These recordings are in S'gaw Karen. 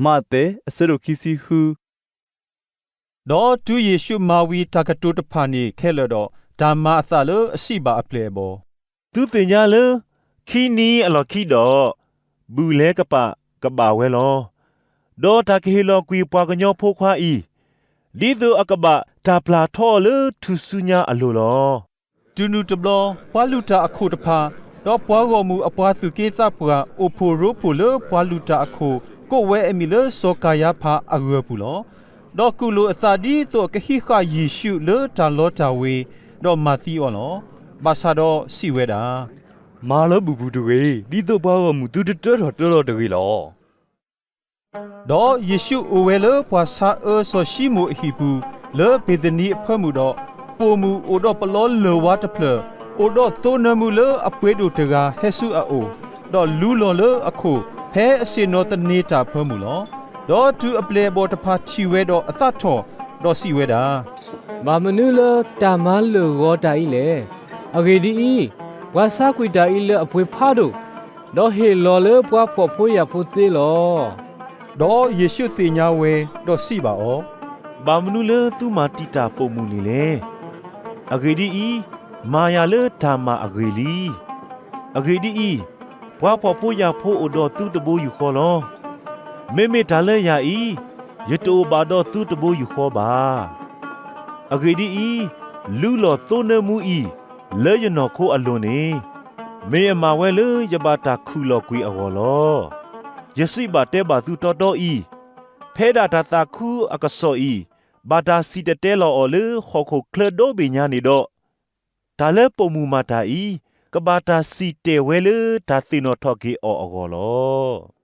မးသဲ အဆၢဒိၣ်ခံဆံဃု. ဒီးတုၤယ့ၣ်ရှူးမၤဝံၤတၢ်ကတိၤတဖၣ်န့ၣ်ခဲလၢာ်ဒီး, တၢ်မၤအသးလၢအစံးဘၣ်အပျဲၢ်အဘီၣ်, သုသ့ၣ်ညါလၢ ခံနံၤအလီၢ်ခံဒီး, ဘူၣ်လဲၤကပာ်ကဘၣ်ဝဲလီၤ. ဒီးတၢ်ကဟ့ၣ်လီၤကွံာ်ပှၤကညီဖိခွါအံၤ, ဒ်သိးအကဘၣ်တၢ်ပျၢ်ထီအီၤလၢထူၣ်စုညါအလိၤလီၤ. တုၤနုၤတဘျီ, ပှၤလုၢ်တၢ်အခိၣ်တဖၣ်, ဒီးပှၤဂီၢ်မုၢ်အပှၤသူၣ်က့သးပှၢ်အိၣ်ဖှိၣ်ရိဖှိၣ်လၢပှၤလုၢ်တၢ်အခိၣ်, ကိးဝဲအမံၤလၢစီၤကၤယါဖးအဂၢၢ်ပူၤလီၤ. ဒီးကူၣ်လိာ်အသးဒ်သိးအကဟံးဃာ်ယ့ၣ်ရှူးလၢတၢ်လီတၢ်ဝ့ၤ, ဒီးမၤသံအီၤလီၤ. ဘၣ်ဆၣ်ဒီးစံးဝဲဒၣ်, မၤလၢဘူၣ်ပူၤတဂ့ၤ, ဒ်သိးပှၤဂီၢ်မုၢ်သုတတၢထီၣ်တၢလီၤတဂ့ၤလီၤ. ဒီးယ့ၣ်ရှူးအိၣ်ဝဲလၢပှၤဆါအၢစီၤၡံမိၣ်အဟံၣ်ပူၤ, လၢဘ့ၤသနံအဖၢမုၢ်ဒီး, ပိာ်မုၣ်အိၣ်ဒီးပလီလၢၢ်ဝါတဖျၢၣ်, အိၣ်ဒီးသိနၢမူလၢအပှ့ၤဒိၣ်တဂၤဟဲဆူအအိၣ်, ဒီးလူလီၤလၢအခိၣ်, ဖဲအဆ့ၣ်နီၤသန့ၤတၢ်အဖၢမုၢ်လီၤ. ဒီးတုၤအပျဲၢ်အဘီၣ်တဖၣ်ထံၣ်ဝဲဒီးအသးထီၣ်, ဒီးစံးဝဲဒၣ်, ဘၣ်မနုၤလၢတၢ်မၤလၢာ်ဂီၤတၢ်အံၤလဲၣ်. အဂ့ၢ်ဒ်အံၤ, ပှၤဆါကွံာ်တၢ်အံၤလၢအပှ့ၤဖးဒိၣ်, ဒီးဟ့ၣ်လီၤလၢပှၤဖှီၣ်ဖိယာ်ဖိသ့လီၤ. ဒီးယ့ၣ်ရှူးသ့ၣ်ညါဝဲ, ဒီးစံးဘၣ်အီၤ, ဘၣ်မနုၤလၢသုမၤတံာ်တာ်ပိာ်မုၣ်န့ၣ်လဲၣ်. အဂ့ၢ်ဒ်အံၤ, မၤယၤလၢတၢ်မၤအဂ့ၤလံ. အဂ့ၢ်ဒ်အံၤ, ပှၤဖှီၣ်ဖိယာ်ဖိအိၣ်ဒီးသုတဘိယူၢ်ဃီလီၤ. မ့မ့ၢ်တၢ်လၢယၤအံၤ, ယတအိၣ်ဘၣ်ဒီးသုတဘိယူၢ်ဃီဘၣ်. အဂ့ၢ်ဒ်အံၤ, လူလီၤသိနၢမူအံၤလၢယနီၢ်ခိအလိၤန့ၣ်, မ့ၢ်အမၤဝဲလၢယဘၣ်တၢ်ခူၣ်လီၤကွံာ်အဂီၢ်လီၤ. ယစံးဘၣ်တဲဘၣ်သုတီတီအံၤ, ဖဲဒၣ်တၢ်သးခုအကစီၣ်အံၤ ဘၣ်တၢ်စံၣ်တဲၤတဲလီၤအီၤလၢဟီၣ်ခိၣ်ချၢဒီဘ့ၣ်ညါန့ၣ်ဒီး, တၢ်လၢပိာ်မုၣ်မၤတၢ်အံၤ ကဘၣ်တၢ်စံၣ်တဲၤဝဲလၢတၢ်သ့ၣ်နီၣ်ထီၣ်က့ၤအီၤအဂီၢ်လီၤ.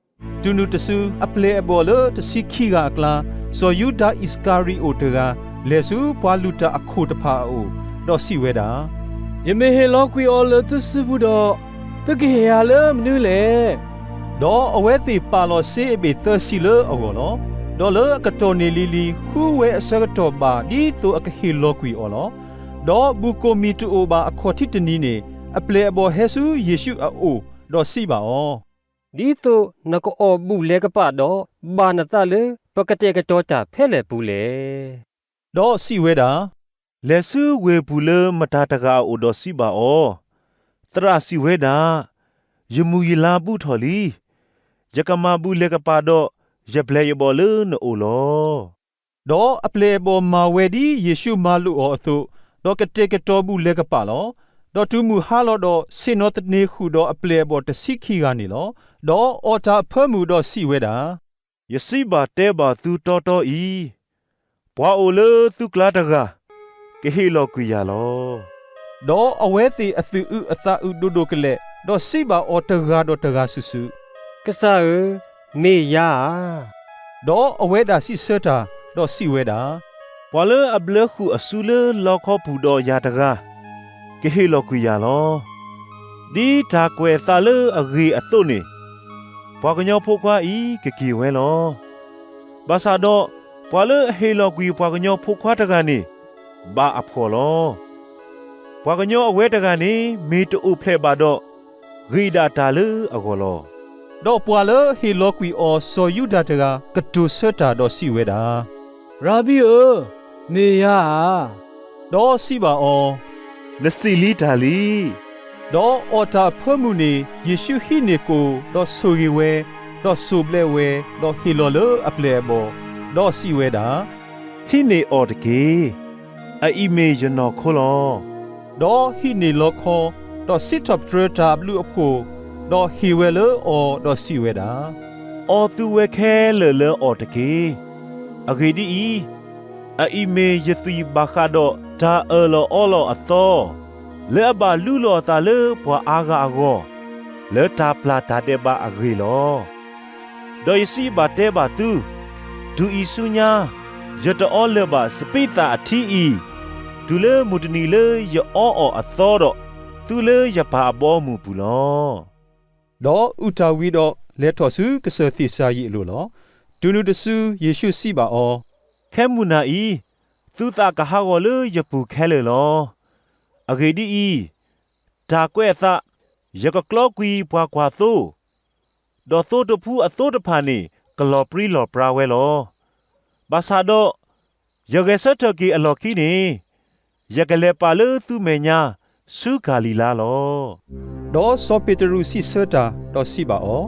တုၤနုၤတစု, အပျဲၢ်အဘီၣ်လၢတဆံခံဂၤအကျါ, စီၤယူဒၤအံၣ်စကၤရံၤအိၣ်တဂၤ, လဲၤဆူပှၤလုၢ်တၢ်အခိၣ်တဖၣ်အအိၣ်, ဒီးစံးဝဲဒၣ်, ယမ့ၢ်ဟ့ၣ်လီၤကွံာ်အီၤလၢသုစုပူၤဒီး, သုကဟ့ၣ်အီၤလၢမနုၤလဲၣ်. ဒီးအဝဲသ့ၣ်ပာ်လီၤစ့အဘ့ၣ်သၢဆံလၢအဂီၢ်လီၤ. ဒီးလၢအကတီၢ်န့ၣ်လံၤလံၤ ဃုဝဲအဆၢကတီၢ်ဘၣ်ဒ်သိးအကဟ့ၣ်လီၤကွံာ်အီၤလီၤ. ဒီးဘူးကိၣ်မံၤတအိၣ်ဘၣ်အခီၣ်ထံးတနံၤန့ၣ်, အပျဲၢ်အဘီၣ်ဟဲဆူယ့ၣ်ရှူးအအိၣ်, ဒီးစံးဘၣ်အီၤ, ဒ်သိးနကအီၣ်ဘူၣ်လဲၤကပာ်ဒီး, ဘၣ်နသးလၢပကတဲာ်ကတီၤတၢ်ဖဲလဲၣ်ပူၤလဲၣ်. ဒီးစံးဝဲဒၣ်, လဲၤဆူဝ့ၢ်ပူၤလၢမတၤတဂၤအအိၣ်ဒီးစံးဘၣ်အီၤ, သရၣ်စံးဝဲဒၣ်, ယမုၢ်ယလါဘူးထီၣ်လံ. ယကမၤဘူၣ်လဲၤကပာ်ဒီးယပျဲၢ်ယဘီၣ်လၢနအိၣ်လီၤ. ဒီးအပျဲၢ်အဘီၣ်မၤဝဲဒ်ယ့ၣ်ရှူးမၤလိာ်အီၤအသိး, ဒီးကတဲာ်ကတီၤဘူၣ်လဲၤကပာ်လီၤ. ဒီးတုၤမုၢ်ဟါလီၤဒီး, ဆ့ၣ်နီၤသန့ၤဃုာ်ဒီးအပျဲၢ်အဘီၣ်တဆံခံဂၤန့ၣ်လီၤ. ဒီးအီၣ်တၢ်အဖၢမုၢ်ဒီးစံးဝဲဒၣ်, ယစံးဘၣ်တဲဘၣ်သုတီတီအံၤ, ပှၤအိၣ်လၢသုကျါတဂၤ ကဟ့ၣ်လီၤကွံာ်ယၤလီၤ. ဒီးအဝဲသ့ၣ်အသူၣ်အုးအသးအုးဒိၣ်ဒိၣ်ကလဲာ်, ဒီးစံးဘၣ်အီၤတဂၤဒီးတဂၤစုာ်စုာ်, ကစၢ်ဧၢ, မ့ၢ်ယၤဧါ. ဒီးအဝဲဒၣ်စံးဆၢတၢ်, ဒီးစံးဝဲဒၣ်, ပှၤလၢအဘျၢဃုာ်အစုလၢလီခီပူၤဒီးယၤတဂၤ, ကဟ့ၣ်လီၤကွံာ်ယၤလီၤ. ဒ်တၢ်ကွဲးအသးလၢအဂ့ၤအသိးန့ၣ်, ပှၤကညီဖိခွါအံၤကက့ၤဝဲလီၤ. ဘၣ်ဆၣ်ဒီး, ပှၤလၢအဟ့ၣ်လီၤကွံာ်ပှၤကညီဖိခွါတဂၤန့ၣ်, ဘၣ်အဖှီၣ်လီၤ. ပှၤကညီအဝဲတဂၤန့ၣ် မ့ၢ်တအိၣ်ဖျဲၣ်ဘၣ်ဒီး, ဂ့ၤဒၣ်တၢ်လၢအဂီၢ်လီၤ. ဒီးပှၤလၢဟ့ၣ်လီၤကွံာ်အီၤစီၤယူဒၤတဂၤ ကတိၤဆၢတၢ်ဒီးစံးဝဲဒၣ်, ရၤဘံဧၢ, မ့ၢ်ယၤဧါ. ဒီးစံးဘၣ်အီၤ, နစံးလံတၢ်လံ. ဒီးအီၣ်တၢ်အဖၢမုၢ်န့ၣ်, ယ့ၣ်ရှူးဟံးန့ၢ်ကိၣ်, ဒီးဆိၣ်ဂ့ၤဝဲ, ဒီးစိၢ်ဘျဲးဝဲ, ဒီးဟ့ၣ်လီၤလၢအပျဲၢ်အဘီၣ်, ဒီးစံးဝဲဒၣ်, ဟံးန့ၢ်အီၣ်တက့ၢ်. အအံၤမ့ၢ်ယနီၢ်ခိလီၤ. ဒီးဟံးန့ၢ်လီခီ, ဒီးစံးထီၣ်ပတြၢၤတၢ်အဘျုးအဖှိၣ်, ဒီးဟ့ၣ်ဝဲလၢအီၤ, ဒီးစံးဝဲဒၣ်, အီသုဝဲခဲလၢာ်လၢအီၣ်တက့ၢ်. အဂ့ၢ်ဒ်အံၤ, အအံၤမ့ၢ်ယသွံၣ်ဘၣ်ဃးဒီးတၢ်အၢၣ်လီၤအီလီၤအသီ, လၢအဘၣ်လူလီၤအသးလၢပှၤအါဂၤအဂီၢ်, လၢတၢ်ပျၢ်တၢ်ဒဲးဘးအဂ့ၢ်လီၤ. ဒီးယစံးဘၣ်တဲဘၣ်သု, တုၤအံၤဆူညါ, ယတအီလၢၤဘၣ်စပံးသၣ်အထံအံၤ, တုၤလၢမုၢ်တနံၤလၢယအီအီၤအသီဒီး, သုလၢယပၢ်အဘီအမုၢ်အပူၤလီၤ. ဒီးအုၣ်တၢ်ဝံၤဒီးလဲၤထီၣ်ဆူကစၢၢ်သ့ၣ်စၤယံးအလိၤလီၤ. တုၤနုၤတစုယ့ၣ်ရှူးစံးဘၣ်အီၤ, ခဲမုၢ်နၤအံၤ, သုသးကဟးဂီၤလၢယပူၤခဲလၢာ်လီၤ. အဂ့ၢ်ဒ်အံၤ, တၢ်ကွဲးအသး, ယကကျီကွံာ်ပှၤကွၢ်သိ, ဒီးသိတဖုအသိတဖၣ်န့ၣ် ကလီၤပြံလီၤပြါဝဲလီၤ. ဘၣ်ဆၣ်ဒီး ယဂဲၤဆၢထၢၣ်က့ၤအလီၢ်ခံန့ၣ်, ယကလဲၤပာ်လၢသုမဲာ်ညါ ဆူကၤလံၤလါလီၤ. ဒီးစီၤပ့းတရူးစံးဆၢတၢ်, ဒီးစံးဘၣ်အီၤ,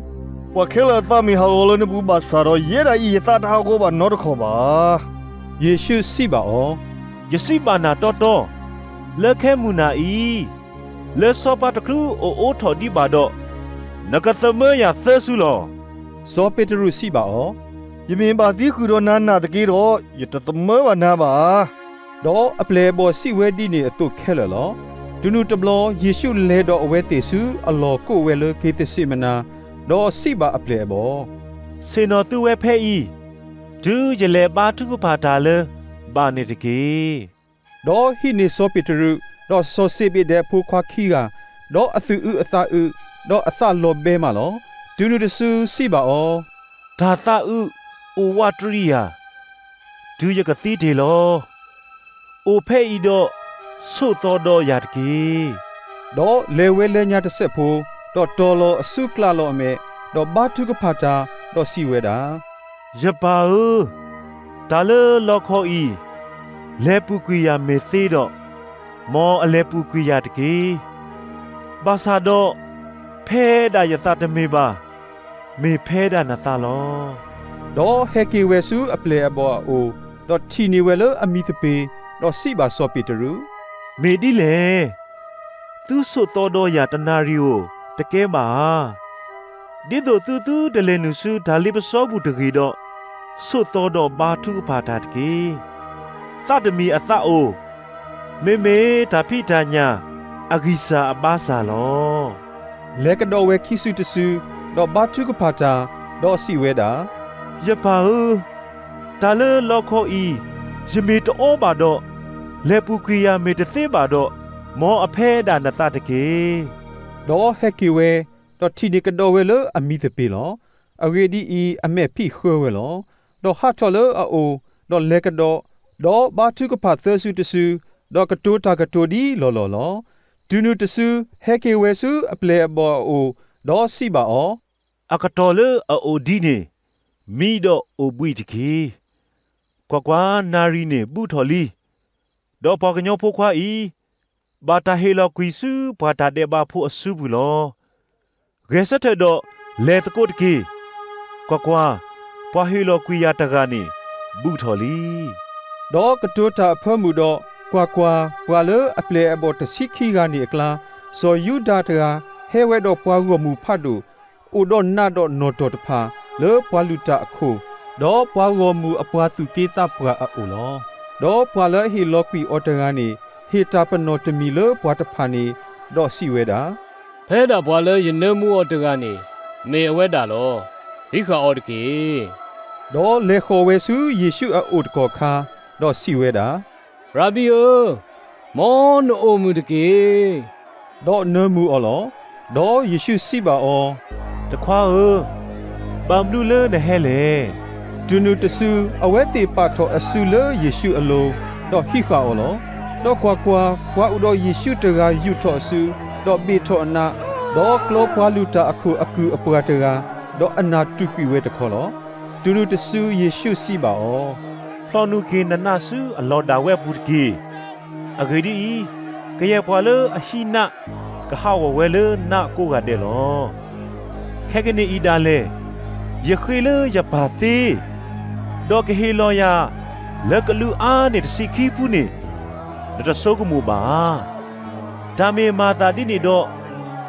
ပှၤခဲလၢာ်အသးမ့ၢ်ဟးဂီၤလၢနပူၤဘၣ်ဆၣ်ဒီး, ယဲဒၣ်အံၤယသးတဟးဂီၤဘၣ်နီတခီၣ်ဘၣ်. ယ့ၣ်ၡူးစံးဘၣ်အီၤ, ယစံးဘၣ်နၤတီတီ, လၢခဲမုၢ်နၤအံၤ, လၢစီၤပၤတချုးအိၣ်အိးထီၣ်ဒံးဘၣ်ဒီး, နကသမၢယၤသၢစုလီၤ. စီၤပ့းတရူးစံးဘၣ်အီၤ, ယမ့ၢ်ဘၣ်သံဃုာ်ဒီးနၤနာ်သက့ဒီး, ယတသမၢဘၣ်နၤဘၣ်. ဒီးအပျဲၢ်အဘီၣ်စံးဝဲဒ်န့ၣ်အသိးခဲလၢာ်လီၤ. တုၤနုၤတဘျီ ယ့ၣ်ၡူးလဲၤဒီးအဝဲသ့ၣ်ဆူအလီၢ်ကိးဝဲလၢ က့းသစ့းမနၤ, ဒီးစံးဘၣ်အပျဲၢ်အဘီၣ်, ဆ့ၣ်နီၤသုဝဲဖဲအံၤ, တုၤယလဲၤဘါထုကဖၣ်တၢ်လၢဘၣ်န့ၣ်တက့ၢ်. ဒီးဟံးန့ၢ်စီၤပ့းတရူး, ဒီးစီၤစ့ဘ့းဒဲးအဖိခွါခံဂၤ, ဒီးအသူၣ်အုးအသးအုး, ဒီးအသးလီၤဘဲမးလီၤ. တုၤနုၤတစုစံးဘၣ်အီၤ, တၢ်သးအုးအိၣ်ဝးတရံးယၤ, တုၤယကသံတ့ၢ်လီၤ. အိၣ်ဖဲအံၤဒီးဆိးသီဒီးယၤတက့ၢ်. ဒီးလဲၤဝဲလၢညါတစဲးဖိ, ဒီးတီၤလီၤအစုကျးလီၤအမဲာ်, ဒီးဘါထုကဖၣ်တၢ်, ဒီးစံးဝဲဒၣ်, ယပၢ်ဧၢ, တၢ်လၢလီခီအံၤ လဲၤပူၤကွံာ်ယၤမ့ၢ်သ့ဒီး, မ်အလဲၤပူၤကွံာ်ယၤတက့ၢ်. ဘၣ်ဆၣ်ဒီး, ဖဲဒၣ်ယသးတမ့ၢ်ဘၣ်, မ့ၢ်ဖဲဒၣ်နသးလီၤ. ဒီးဟဲက့ၤဝဲဆူအပျဲၢ်အဘီၣ်အအိၣ်, ဒီးထံၣ်န့ၢ်ဝဲလၢအမံၤသပ့ၤ, ဒီးစံးဘၣ်စီၤပ့းတရူး, မ့ၢ်ဒ်လဲၣ်. သုဆိးသီဒီးယၤတနၣ်ရံၣ်ဧိၤတကဲဘၣ်ဧါ. ဒ်သိးသုသုတလဲၤနုာ်ဆူတၢ်လ့ပစီပူၤတဂ့ၤဒီး, ဆိးသီဒီးဘါထုကဖၣ်တၢ်တက့ၢ်. သးတမံၤအသးအိၣ်, မ့မ့ၢ်တၢ်ဖံးတၢ်ညၣ်အဂံၢ်စၢ်အဘါစၢ်လီၤ. လဲၤကဒီးဝဲခံစုတစု, ဒီးဘါထုကဖၣ်တၢ်, ဒီးစံးဝဲဒၣ်, ယပၢ်ဧၢ, တၢ်လၢလီခီအံၤ ယမ့ၢ်တအီဘၣ်ဒီး, လဲၤပူၤကွံာ်ယၤမ့ၢ်တသ့ဘၣ်ဒီး, မ်အဖဲဒၣ်နသးတက့ၢ်. ဒီးဟဲက့ၤဝဲ, ဒီးထံၣ်န့ၢ်ကဒီးဝဲလၢအမံၤသပ့ၤလီၤ. အဂ့ၢ်ဒ်အံၤ, အမဲာ်ဖံးဃၢဝဲလီၤ. ဒီးဟးထီၣ်လၢအအိၣ်, ဒီးလဲၤကဒီး, ဒီးဘါထုကဖၣ်သၢစုတစု, ဒီးကတိၤတၢ်ကတိၤဒ်လီၢ်လီၢ်လီၤ. တုၤနုၤတစုဟဲက့ၤဝဲဆူအပျဲၢ်အဘီၣ်အအိၣ်, ဒီးစံးဘၣ်အီၤ, အကတီၢ်လၢအအိၣ်ဒံးန့ၣ်, မံဒီးအိၣ်ဘှံးတက့ၢ်. ကွၢ်ကွၢ်, နၣ်ရံၣ်န့ၣ်ဘူးထီၣ်လံ. ဒီးပှၤကညီဖိခွါအံၤ ဘၣ်တၢ်ဟ့ၣ်လီၤကွံာ်ဆူပှၤတၢ်ဒဲးဘးဖိအစုပူၤလီၤ. ဂဲၤဆၢထၢၣ်ဒီးလဲၤသကိးတက့ၢ်. ကွၢ်ကွၢ်, ပှၤဟ့ၣ်လီၤကွံာ်ယၤတဂၤန့ၣ် ဘူးထီၣ်လံ. ဒီးကတိၤတၢ်အဖၢမုၢ်ဒီး, ကွၢ်ကွၢ်, ပှၤလၢအပျဲၢ်အဘီၣ်တဆံခံဂၤန့ၣ်အကျါ, စီၤယူဒၤတဂၤဟဲဝဲဒီးပှၤဂီၢ်မုၢ်ဖးဒိၣ်, အိၣ်ဒီးနးဒီးနီၢ်တီၢ်တဖၣ် လၢပှၤလုၢ်တၢ်အခိၣ်, ဒီးပှၤဂီၢ်မုၢ်အပှၤသူၣ်က့သးပှၢ်အအိၣ်လီၤ. ဒီးပှၤလၢအဟ့ၣ်လီၤကွံာ်အီၤတဂၤန့ၣ် ဟ့ၣ်တၢ်ပနီၣ်တမံၤလၢပှၤတဖၣ်န့ၣ်, ဒီးစံးဝဲဒၣ်, ဖဲဒၣ်ပှၤလၢယနၢမူအီၤတဂၤန့ၣ် မ့ၢ်အဝဲဒၣ်လီၤ. ဟံးဃာ်အီၤတက့ၢ်. ဒီးလဲၤဃီၤဝဲဆူယ့ၣ်ၡူးအအိၣ်တကီၢ်ခါ, ဒီးစံးဝဲဒၣ်, ရၤဘံဧၢ, မ်နအိၣ်မုာ်တက့ၢ်. ဒီးနၢမူအီၤလီၤ. ဒီးယ့ၣ်ၡူးစံးဘၣ်အီၤ, တခွါဧၢ, ဘၣ်မနုၤလၢနဟဲလဲၣ်. တုၤနုၤတစုအဝဲသ့ၣ်ပာ်ထီၣ်အစုလၢယ့ၣ်ၡူးအလိၤ, ဒီးဟံးဃာ်အီၤလီၤ. ဒီးကွၢ်ကွၢ်, ပှၤအိၣ်ဒီးယ့ၣ်ၡူးတဂၤယူာ်ထီၣ်အစု, ဒီးဘ့ၣ်ထီၣ်အနး, ဒီးကျီပှၤလုၢ်တၢ်အခိၣ်အကုၢ်အပှၤတဂၤ, ဒီးအနၢ်တူာ်ကွံာ်ဝဲတခီလီၤ. တုၤနုၤတစုယ့ၣ်ၡူးစံးဘၣ်အီၤ, ဖျီနုာ်က့ၤနနးဆူအလီၢ်ဒၣ်ဝဲအပူၤတက့ၢ်. အဂ့ၢ်ဒ်အံၤ, ကယဲၢ်ပှၤလၢအဟံးနး ကဟးဂီၤဝဲလၢနးကိးဂၤဒဲးလီၤ. ခဲကနံၣ်အံၤဒၣ်လဲာ်, ယဃ့လၢယပၢ်သ့, ဒီးကဟ့ၣ်လီၤယၤလၢကလူးအါန့ၢ်တဆံခံဖုန့ၣ်, နတဆိကမိၣ်ဘၣ်ဧါ. တၢ်မ့ၢ်မၤအသးဒ်န့ၣ်ဒီး,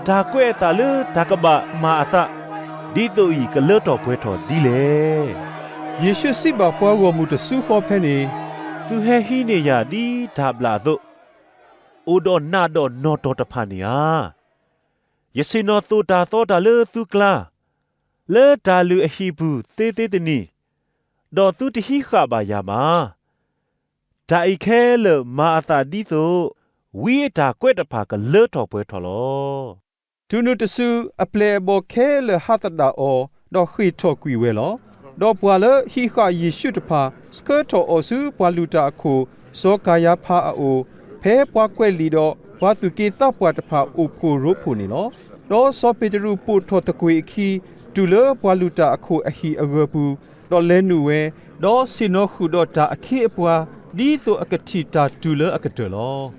တၢ်ကွဲးအသးလၢတၢ်ကဘၣ်မၤအသးဒ်သိးအံၤ ကလၢထီၣ်ပှဲၤထီၣ်ဒ်လဲၣ်. ယ့ၣ်ၡူးစံးဘၣ်ပှၤဂီၢ်မုၢ်တစုဃီဖဲန့ၣ်, သုဟဲဟံးန့ၢ်ယၤဒ်တၢ်ဘျၣ်အသိး, အိၣ်ဒီးနးဒီးနီၢ်တီၢ်တဖၣ်န့ၣ်ဧါ. ယဆ့ၣ်နီၤသိၣ်တၢ်သီတၢ်လၢသုကျါ, လၢတၢ်လုၢ်အဟံၣ်ပူၤသ့သ့တနံၤ, ဒီးသုတဟံးဃာ်ဘၣ်ယၤဘၣ်. တၢ်အံၤခဲလၢာ်မၤအသးဒ်သိး ဝံအတၢ်ကွဲးတဖၣ်ကလၢထီၣ်ပှဲၤထီၣ်လီၤ. တုၤနုၤတစုအပျဲၢ်အဘီၣ်ခဲလၢာ်ဟးသဒၣ်အီၤ, ဒီးဃ့ၢ်ထီၣ်ကွံာ်ဝဲလီၤ. ဒီးပှၤလၢဟံးဃာ်ယ့ၣ်ၡူးတဖၣ် ဆှၢထီၣ်အီၤဆူပှၤလုၢ်တၢ်အခိၣ် စီၤကၤယၤဖးအအိၣ်, ဖဲပှၤကွဲးလံာ်ဒီးပှၤသူၣ်က့သးပှၢ်တဖၣ်အိၣ်ဖှိၣ်ရိဖှိၣ်န့ၣ်လီၤ. ဒီးစီၤပ့းတရူးပိာ်ထီၣ်သကွ့ၤအခံ, တုၤလၢပှၤလုၢ်တၢ်အခိၣ်အဟံၣ်အဂၢၤပူၤ, ဒီးလဲၤနုာ်ဝဲ, ဒီးဆ့ၣ်နီၤဃုာ်ဒီးတၢ်အခ့အပှၤ, ဒ်သိးအကထံၣ်တၢ်တုၤလၢအကတၢၢ်လီၤ.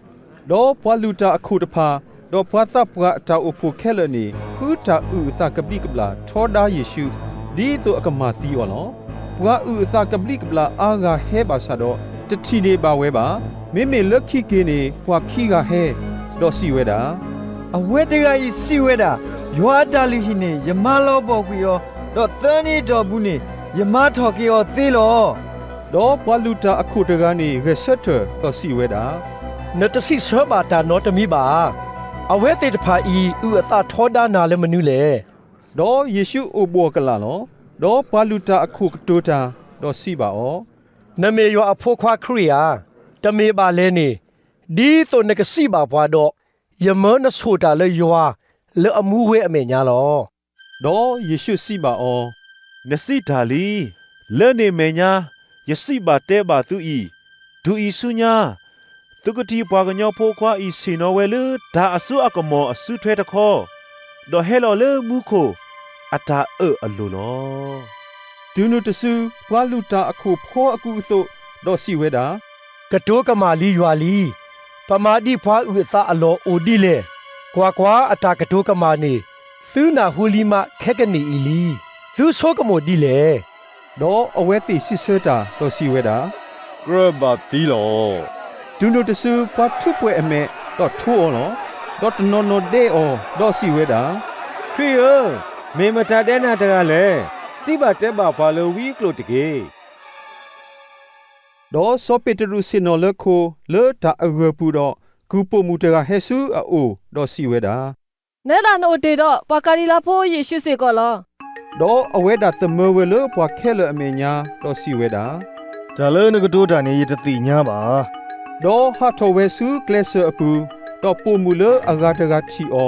ဒီးပှၤလုၢ်တၢ်အခိၣ်တဖၣ်, ဒီးပှၤသးပှၢ်အတၢ်အိၣ်ဖှိၣ်ခဲလၢာ်န့ၣ် ဃုတၢ်အုၣ်အသးကဘျံးကဘျၣ်ထီဒါယ့ၣ်ရှူး, ဒ်သိးအကမၤသံအီၤလီၤ. ပှၤအုၣ်အသးကဘျံးကဘျၣ်အါဂၤဟဲဘၣ်ဆၣ်ဒီး, တထံၣ်န့ၢ်ဘၣ်ဝဲဘၣ်. မ့မ့ၢ်လၢခံက့ၤန့ၣ် ပှၤခံဂၤဟဲ, ဒီးစံးဝဲဒၣ်, အဝဲတဂၤအံၤစံးဝဲဒၣ်, ယွၤအတၢ်လုၢ်ဟံၣ်န့ၣ် ယမါလီၤဘီၣ်ကွံာ်အီၤ, ဒီးသၢနံၣ်အတီၢ်ပူၤန့ၣ် ယမါထီၣ်က့ၤအီၤသ့လီၤ. ဒီးပှၤလုၢ်တၢ်အခိၣ်တဂၤန့ၣ် ဂဲၤဆၢထၢၣ်, ဒီးစံးဝဲဒၣ်, နတစံးဆၢဘၣ်တၢ်နီတမံၤဘၣ်ဧါ. အဝဲသ့ၣ်တဖၣ်အံၤ အုၣ်အသးထီဒါနၤလၢမနုၤလဲၣ်. ဒီးယ့ၣ်ရှူးအိၣ်ဘှီၣ်ကလာ်လီၤ. ဒီးပှၤလုၢ်တၢ်အခိၣ်ကတိၤတၢ်, ဒီးစံးဘၣ်အီၤ, နမ့ၢ်ယွၤအဖိခွါခရံာ်ဧါ. တမ့ၢ်ဘၣ်လဲၣ်န့ၣ်, ဒ်သိးနကစံးဘၣ်ပှၤဒီး, ယမၢနဆိၣ်တၢ်လၢယွၤလၢအမူဝဲအမဲာ်ညါလီၤ. ဒီးယ့ၣ်ရှူးစံးဘၣ်အီၤ, နစံးတၢ်လံ. လၢန့ၣ်အမဲာ်ညါ ယစံးဘၣ်တဲဘၣ်သုအံၤ, တုၤအံၤဆူညါ သုကထံၣ်ပှၤကညီဖိခွါအံၤဆ့ၣ်နီၤဝဲလၢတၢ်အစိအကမီၤအစုထွဲတခီ, ဒီးဟဲလီၤလၢမူခိၣ်အတၢ်အၢၣ်အလိၤလီၤ. တုၤနုၤတစု ပှၤလုၢ်တၢ်အခိၣ်ဖှီအကူအသိး, ဒီးစံးဝဲဒၣ်, ကတိၤကမၣ်လံယွၤလံ. ပမၤဒံးပှၤအုၣ်အသးအလီၢ်အိၣ်ဒ်လဲၣ်. ကွၢ်ကွၢ်, အတၢ်ကတိၤကမၣ်န့ၣ် သုနၢ်ဟူလံမးခဲကနံၣ်အံၤလံ. သုဆိကမိၣ်ဒ်လဲၣ်. ဒီးအဝဲသ့ၣ်စံးဆၢတၢ်, ဒီးစံးဝဲဒၣ်, ကြၢးဘၣ်သံလီၤ. တုၤနုၤတစု ပှၤထူးပှဲၤအမဲာ်, ဒီးထိအီၤလီၤ. ဒီးတနီၤနီၤဒဲးအီၤ, ဒီးစံးဝဲဒၣ်, ခရံာ်ဧၢ, မ့ၢ်မတၤဒဲးနၤတဂၤလဲၣ်. စံးဘၣ်တဲဘၣ်ပှၤလၢဝံအကျိာ်တက့ၢ်. ဒီးစီၤပ့းတရူးဆ့ၣ်နီၤလၢခိ လၢတၢ်အဂၢၤပူၤဒီး, ကုၢ်ပိာ်မုၣ်တဂၤဟဲဆူအအိၣ်, ဒီးစံးဝဲဒၣ်, နဲဒၣ်နအိၣ်တ့ၢ်ဒီး ပှၤကၤလံၤလါဖိယ့ၣ်ရှူးစ့ၢ်ကီးလီၤ. ဒီးအဝဲဒၣ်သမၢဝဲလၢပှၤခဲလၢာ်အမဲာ်ညါ, ဒီးစံးဝဲဒၣ်, တၢ်လၢနကတိၤတၢ်န့ၣ် ယတသ့ၣ်ညါဘၣ်. ဒီးဟးထီၣ်ဝဲဆူကျဲစၢၤအပူၤ, ဒီးပိာ်မုၣ်လၢအဂၤတဂၤထံၣ်အီၤ,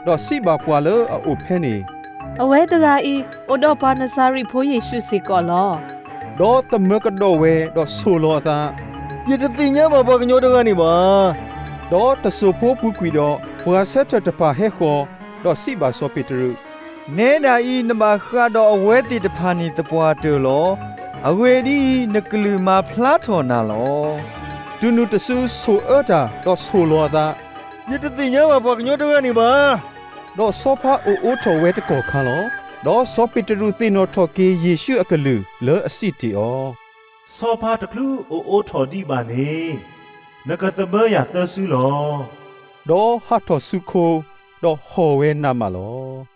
ဒီးစံးဘၣ်ပှၤလၢအအိၣ်ဖဲန့ၣ်, အဝဲတဂၤအံၤ အိၣ်ဒီးပှၤနစၤရ့းဖိယ့ၣ်ရှူးစ့ၢ်ကီးလီၤ. ဒီးသမၢကဒီးဝဲ, ဒီးဆိၣ်လီၤအသး, ယတသ့ၣ်ညါဘၣ်ပှၤကညီတဂၤန့ၣ်ဘၣ်. ဒီးတစိၢ်ဖိပူၤကွံာ်ဒီး, ပှၤဆၢထၢၣ်တဖၣ်ဟဲဃီၤ, ဒီးစံးဘၣ်စီၤပ့းတရူး, နဲဒၣ်အံၤ နဘၣ်ဃးဒီးအဝဲသ့ၣ်တဖၣ်န့ၣ်သပှၢ်တၢၢ်လီၤ. အဂ့ၢ်ဒ်အံၤ, နကလုၢ်မၤဖျါထီၣ်နၤလီၤ. တုၤနုၤတစုဆိၣ်အၢတၢ်, ဒီးဆိၣ်လီၤအသး, ယတသ့ၣ်ညါဘၣ်ပှၤကညီတဂၤန့ၣ်ဘၣ်. ဒီးဆီဖါအိၣ်အိးထီၣ်ဝဲတကီၢ်ခါလီၤ. ဒီးစီၤပ့းတရူးသ့ၣ်နီၣ်ထီၣ်က့ၤယ့ၣ်ရှူးအကလုၢ်လၢအစံးတ့ၢ်အီၤ, ဆီဖါတချုးအိၣ်အိးထီၣ်ဒံးဘၣ်န့ၣ်, နကသမၢယၤသၢစုလီၤ. ဒီးဟးထီၣ်ဆူခိ, ဒီးဟီၣ်ဝဲနးမးလီၤ.